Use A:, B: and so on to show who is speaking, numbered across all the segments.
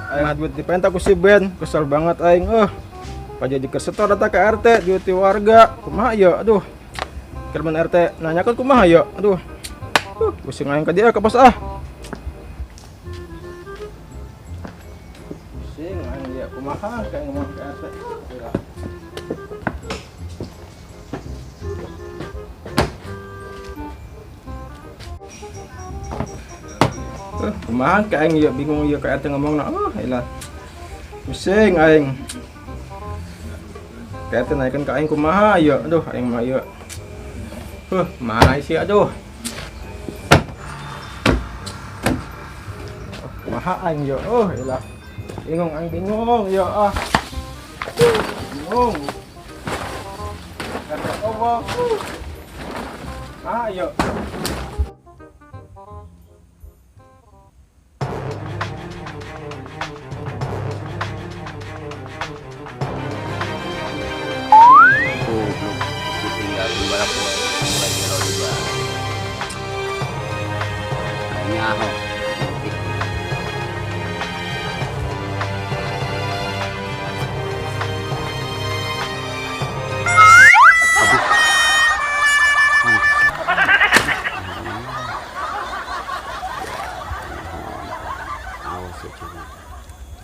A: Aing duit dipenta ku si Ben, kesel banget aing. Pajaji kesetor data ke RT, duit ti warga. Kumaha ieu? Aduh. Keur mun RT nanyakeun kumaha ieu? Aduh. Pusing aing ka dia ka pos ah. Pusing aing dia kumaha kayak ngomong ke RT. Kumaha ka aing ieu bingung ieu ka RT ngomongna. Ilah. Pusing aing. Ka RT naikeun ka aing kumaha ieu? Aduh, aing mah ieu. Kumaha sih aduh. Kumaha aing ieu? Ilah. Bingung aing bingung ieu ah. Bingung. RT Allah. Ah ieu.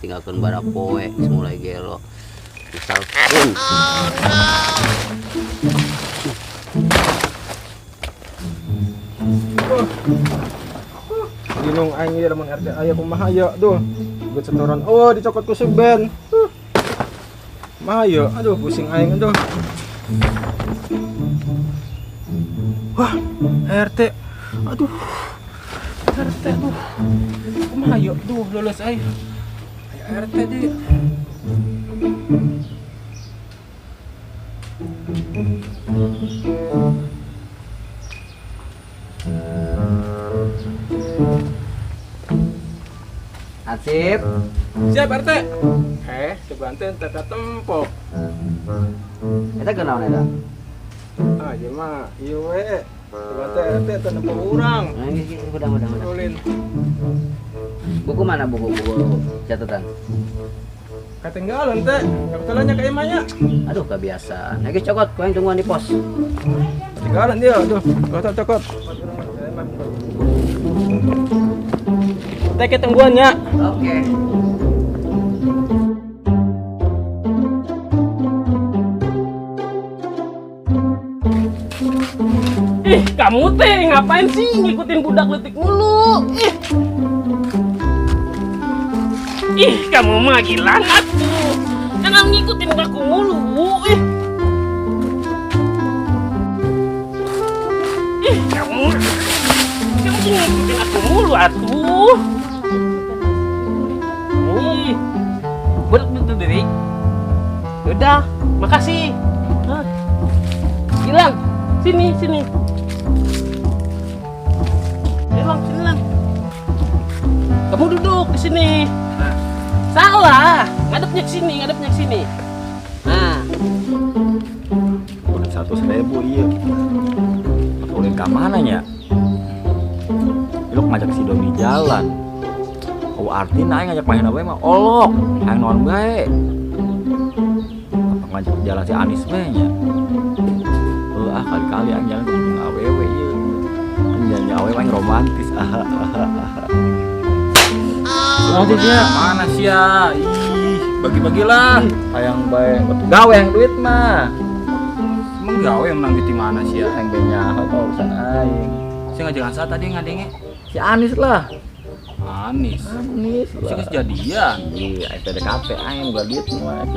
B: Tinggalkan bara poe mulai gelo misalkan
A: bingung aing ieu lamun RT aya kumaha ieu aduh duit setoran oh dicokot ku si Ben. Kumaha ieu aduh pusing aing aduh. Wah RT aduh RT aduh kumaha ieu aduh lulus aing RT di.
B: Asip.
A: Siap RT. Sebanten teka tempo.
B: Eta kunaon eta?
A: Ah, ieu mah ieu we. Sebanten RT teu nempo urang.
B: Nah, udah.
A: Ulin.
B: Buku mana buku catatan?
A: Ketinggalan teh, kebetulannya ka imah nya.
B: Aduh, kebiasaan. Nah, geus cokot, ku aing tungguan di pos.
A: Ketinggalan dia, aduh. Cokot, cokot. Teh ketungguan nya.
B: Oke.
C: Ih, kamu teh ngapain sih ngikutin budak letik mulu? Ih. Ih, kamu mah gila atuh. Jangan ngikutin aku mulu. Ih. Ih, kamu ngikutin aku mulu atuh. Ih. Budak itu diri. Udah, makasih. Hah. Hilang. Sini, sini. Hilang, sini lang. Kamu duduk di sini. Salah, ngadepnya ke sini, ngadepnya ke sini. Nah,
D: udah 100.000 iya. Ulin ke mana nya? Lu ngajak si Doni jalan. Oh artinya aing ngajak main apa mah olok, aing naon bae. Apa ngajak jalan si Anis bae nya? Ah kali-kali aing jalan kudu awewe ieu. Jalan awewe aing romantis.
E: Oh, dia mana sih ya? Ih, bagi-bagilah.
D: Hayang bae gawe yang duit mah.
E: Emang gawe yang menang duit di mana sih ya?
D: Yang banyak atau urusan aing.
E: Saya ngajakan saat tadi ngadenge.
D: Si Anis lah.
E: Anis.
D: Anis.
E: Si geus jadian.
D: Iya, aing PDKT aing boga duit mah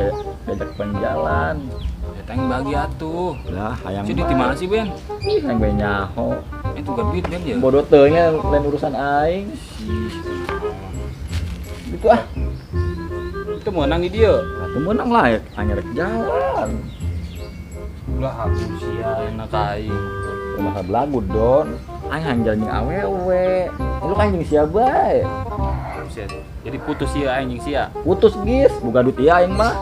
D: diajak penjalan.
E: Eta yang bagi atuh.
D: Lah, hayang.
E: Si di mana sih, Ben?
D: Ih, hayang bae nyaho.
E: Itu Itu kan duit Ben ya.
D: Bodoh teuing lain urusan aing. Gitu ah.
E: Itu menang di dia.
D: Atuh meunang lah ya, aing rek jalan.
E: Ulah aku sia enak aing.
D: Kumaha belagu Don. Aing hayang jalan jeung awewe. Lu kan jeung sia bae.
E: Buset. Jadi putus sia aing jeung sia.
D: Putus geus, boga duit ieu aing mah.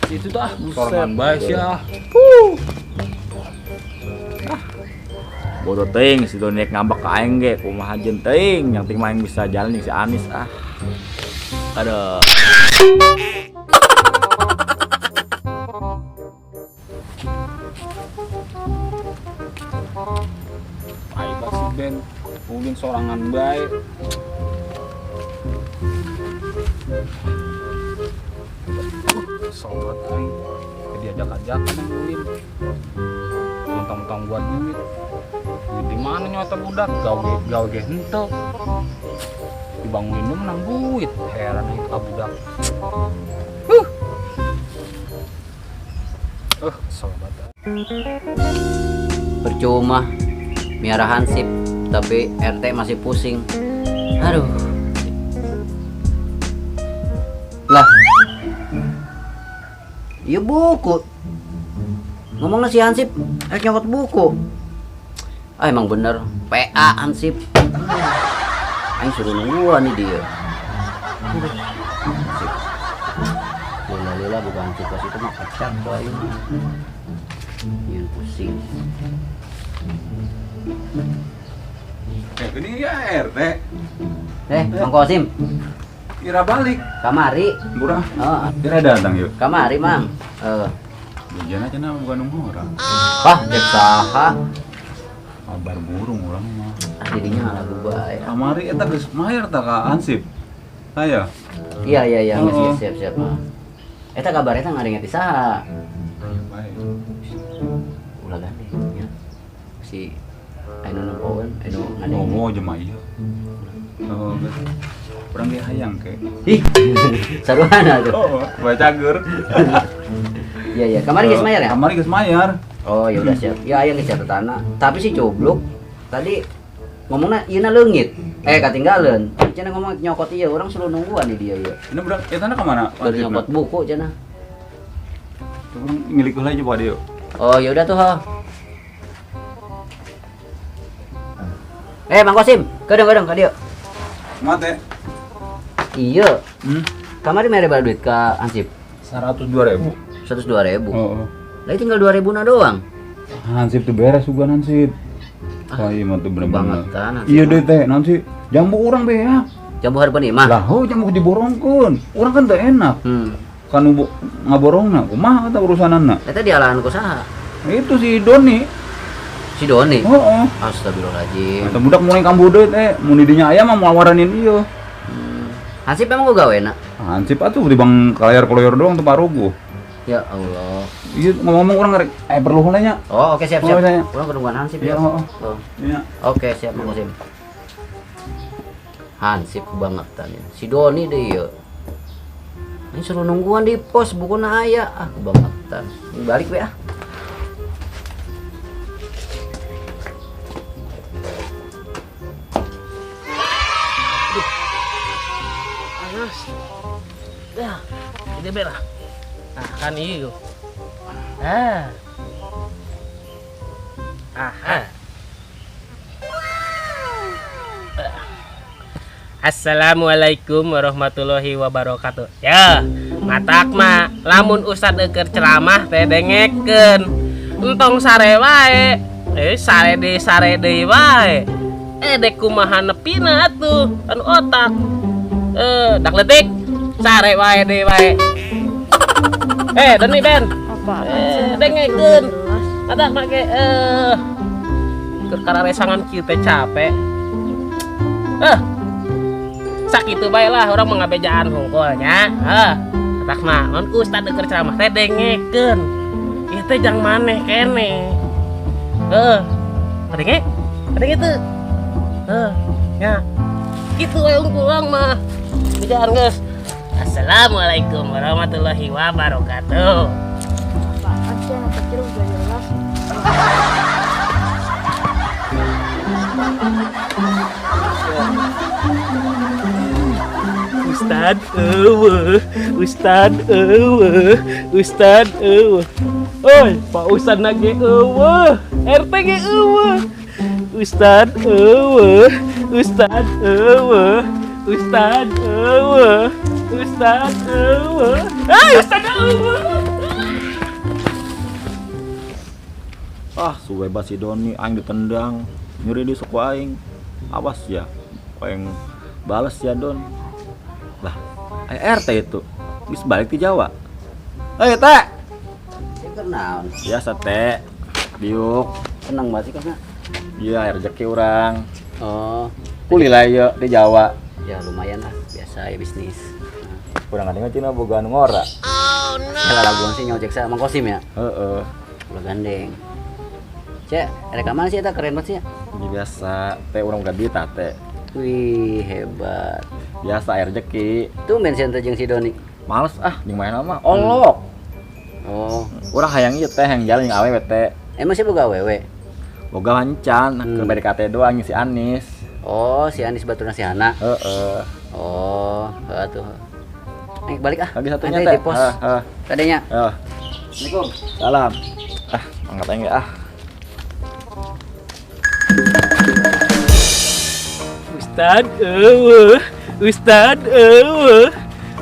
E: Itu tuh ah, sorangan bae sia.
D: Bodoh teuing si Doni ngambek ka aing ge, kumaha jeung teuing, yang penting mah aing bisa jalan jeung si Anis ah. Aduh.
E: Aing si Ben, ulin sorangan bae. Sobat aing, diajak-ajakan yang ulin. Mentang-mentang buat duit. Duit di mana nyata budak? Gawe gawe ge henteu. Dibangunin lu menang duit. Heran aing ka budak. Huh. Sobat.
B: Percuma miara hansip, tapi RT masih pusing. Aduh. Lah. Iya buku. Ngomongnya si Hansip, nyokot buku. Ah emang bener, PA Hansip. Aing suruh nungguan nih dia. Hansip. Lila-lila bukan Hansip pas itu mah kacang tuh aing. Yang pusing.
F: Ini ya RT.
B: Bang Kosim.
F: Kira balik.
B: Kamari.
F: Murah.
B: Oh.
F: Kira datang yuk.
B: Kamari, Mang.
F: Jangan aja nama bukan nunggu orang.
B: Wah, dek saha.
F: Kabar burung orang mah.
B: Ah, jadinya lagu bae.
F: Kamari eta geus mayar ta ka Hansip. Saya.
B: Iya,
F: Oh.
B: siap siap. Eta kabar eta ngadengnya ti saha?
F: Bae.
B: Ulah gandeng nya. Si anu nempoeun, anu ngadengnya.
F: Oh, jemaah ieu. Oh, geus. Urang ge hayang ke.
B: Ih, saruana tuh.
F: Oh, bae cager.
B: Iya. Kamari geus mayar ya?
F: Kamari geus mayar.
B: Oh, ya udah siap. Ya aya geus catatana. Tapi si coblok tadi ngomongna ieuna leungit. Katinggalan. Cenah ngomong nyokot ieu, urang suruh nungguan di dia ieu.
F: Ini budak eta na ka mana?
B: Keur nyokot buku cenah.
F: Tuh urang milik heula coba dia.
B: Oh, ya udah tuh, ha. Bang Kosim, kedeng-kedeng ka dieu.
F: Mate.
B: Iya. Kamari mere bala duit ka Hansip?
F: 102.000.
B: 102.000.
F: Oh.
B: Lah tinggal 2.000 na doang.
F: Hansip tuh beres juga Hansip.
B: Ah,
F: Wah, iya mah tuh bener-bener.
B: kebangetan Hansip.
F: Iya deh teh, nanti jambu urang be ya.
B: Jambu harapan imah.
F: Lah, oh jambu diborongkeun. Urang kan teu enak. Kan ngaborongna, kumaha eta urusanana?
B: Eta dialahan ku saha?
F: Itu si Doni.
B: Si Doni?
F: Heeh.
B: Astagfirullahaladzim.
F: Eta budak mulai kambuh deui teh, mun di dinya aya mah moal waranin ieu.
B: Hansip emang gua gawe na?
F: Hansip atuh di bang kalayar-kalayar doang teu paruguh.
B: Ya Allah.
F: Iya ngomong-ngomong urang ngarek perlu heula nya.
B: Oh, oke siap siap.
F: Oh, iya.
B: Urang ketemu Hansip
F: Iya,
B: ya.
F: oh, oh.
B: Oh.
F: Iya.
B: Oke, siap Mang Kosim. Hansip kebangetan ya. Si Doni deh ieu. Ini suruh nungguan di pos bukuna aya. Ah, kebangetan. Balik we ah.
C: Panas. Ya, ini bela. Nah, kan iyo. Ah. Aha. Assalamualaikum warahmatullahi wabarakatuh. Ya, matak mah lamun ustad keur ceramah teh dengekeun. Entong sare wae. Sare deui sare deui wae. Dek kumaha nepina atuh anu otak. Dak letik sare wae deui wae. Deni Ben. Dengekeun. Matak make keur kararesangan kieu teh capek. Sakitu bae lah urang mah ngabejaan hungkul nya. Matak mah mun ustad keur ceramah teh dengekeun. Ieu teh jang maneh keneh. Kadenge? Kadenge teu? Nya. Kitu we unggul urang mah. Bejaan geus. Assalamualaikum warahmatullahi wabarakatuh.
G: Apaan sih anak kecil udah jelas.
C: Ustad eueuh, Ustad eueuh, Ustad eueuh. Oi, Pak Ustad na ge eueuh, RT ge eueuh. Ustad eueuh, Ustad eueuh, Ustad eueuh, Ustad eueuh. Eh, Ustad eueuh.
D: Ah, suwe banget si Doni aing ditendang. Nyeri di suku aing. Awas ya. Aing bales ya Don. Lah, aya RT itu. Geus balik di Jawa. Eh, Teh.
B: Keur naon?
D: Biasa, Teh. Diuk.
B: Senang banget sih karena.
D: Iya, rezeki urang.
B: Oh,
D: Kuli lah ieu di Jawa.
B: Ya lumayan lah, biasa ya bisnis.
D: Kurang ada cina boga anu ngora.
B: Oh no. Laguan sih nyojek sa Mang Kosim ya.
D: Heeh.
B: Ulah gandeng. Cek, rekaman sih eta keren banget sih ya.
D: Ini biasa, teh urang boga duit teh.
B: Wih, hebat.
D: Biasa air rezeki.
B: Tumben sih ente jeung si Doni.
D: Males ah, jeung main mah. Olok.
B: Oh,
D: Urang hayang ieu teh yang jalan jeung awewe teh.
B: Emang sih boga awewe?
D: Boga mancan, keur PDKT doang jeung si Anis.
B: Oh, si Anis baturna si Hana.
D: Heeh.
B: Oh, heeh tuh. Naik balik ah.
D: Lagi satunya
B: Nanti
D: teh.
B: di pos.
D: Heeh.
B: Tadinya.
D: Heeh.
B: Assalamualaikum.
D: Salam. Ah, angkat aing ah.
C: Ustad eueuh, Ustad eueuh,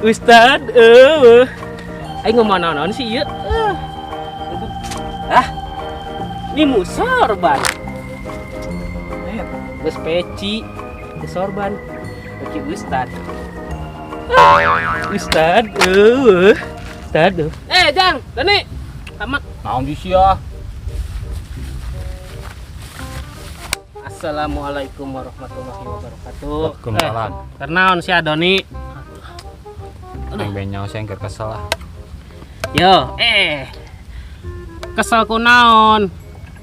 C: Ustad eueuh. Aing ngomong naon sih ieu? Ah. Ini mu sorban. Eh, geus peci, geus sorban. Bagi Ustad. Ah, Ustad eueuh. Ustad. Eueuh. Eh, Jang, Dani. Sama.
E: Naon di sia?
C: Assalamualaikum warahmatullahi wabarakatuh.
E: Waalaikumsalam.
C: Eh, kenaon sih Doni?
E: Aing benyau sih keur kesel lah.
C: Yo, eh. Kesel ku naon?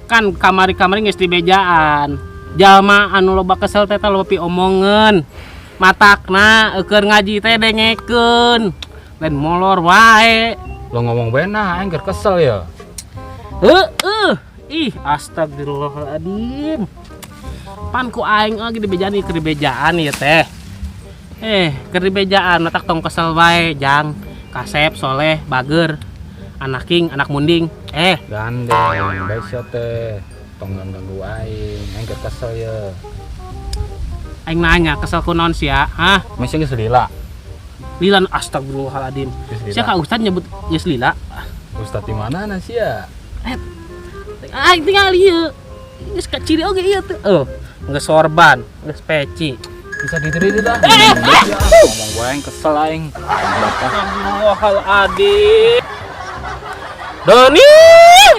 C: Kan kamari-kamari geus dibejaan. Jalma anu loba kesel teh loba piomongeun. Matakna eukeun ngaji teh dengekeun. Lain molor wae.
E: Lo ngomong benar, aing keur kesel ya.
C: Heeh. Ih, astagfirullahaladzim. Pan ku aing lagi dibejaan ieu keur dibejaan ieu teh. Eh, keur dibejaan matak tong kesel wae, Jang. Kasep, soleh, bager. Anak king, anak munding. Eh,
E: Gandeng, bae sia teh. Tong ganggu aing, aing keur kesel ya.
C: Aing nanya kesel ku naon sia? Hah?
E: Masih geus lila.
C: Lila, astagfirullahaladzim.
E: Geus lila.
C: Sia ka ustad nyebut geus lila.
E: Ustad di mana na sia?
C: Eh, aing tinggal ieu. Geus kaciri oge ieu teh. Oh, geus sorban, geus peci.
E: Bisa diterima dah. Ngomong gue aing kesel aing.
C: Astagfirullahaladzim. Doni,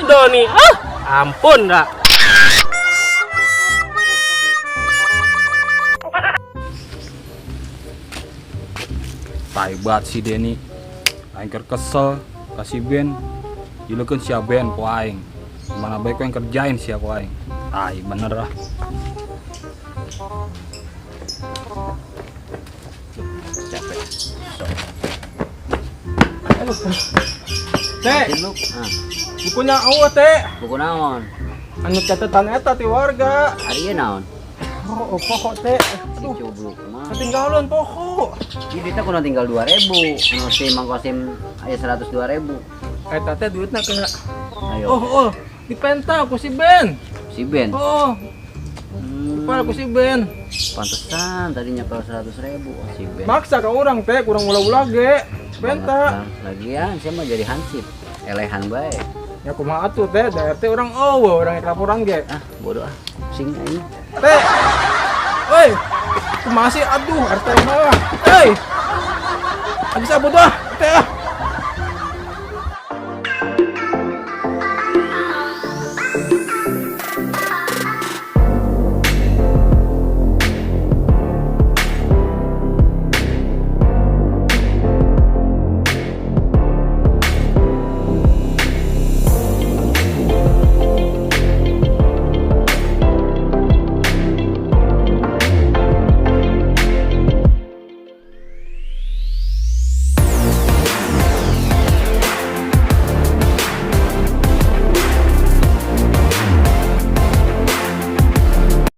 C: Doni, ah, ampun dah.
E: Tai banget si Denny. Aing keur kesel ka si Ben. Dileukeun sia Ben ku aing. Gimana baik ku yang kerjain sia ku aing. Tai bener ah.
B: Capek.
A: Teh,
B: Lu, ah,
A: bukunya eueuh teh.
B: Buku naon?
A: Anu catatan eta ti warga.
B: Ari ieu naon?
A: Oh, pokok teh.
B: Si
A: Aduh,
B: cubluk mah.
A: ketinggalan pokok.
B: Di duitnya kudu tinggal 2000. Anu si Mang Kosim aya 102.000.
A: Eta teh duitna kena.
B: Ayo.
A: Oh, oh, dipenta ku si Ben.
B: Si Ben.
A: Oh, Pak ku si Ben.
B: Pantesan tadi nyepel 100.000. Oh, si Ben.
A: Maksa ka urang teh, kurang ulah-ulah ge. Penta.
B: Lagian saya mah jadi hansip. Elehan bae.
A: Ya kumaha atuh teh, da RT urang eueuh, urang rek laporan ge.
B: Ah, bodoh ah. Pusing aing.
A: Teh. Oi. Kumaha sih aduh RT mah. Euy. Habis abot ah, teh ah.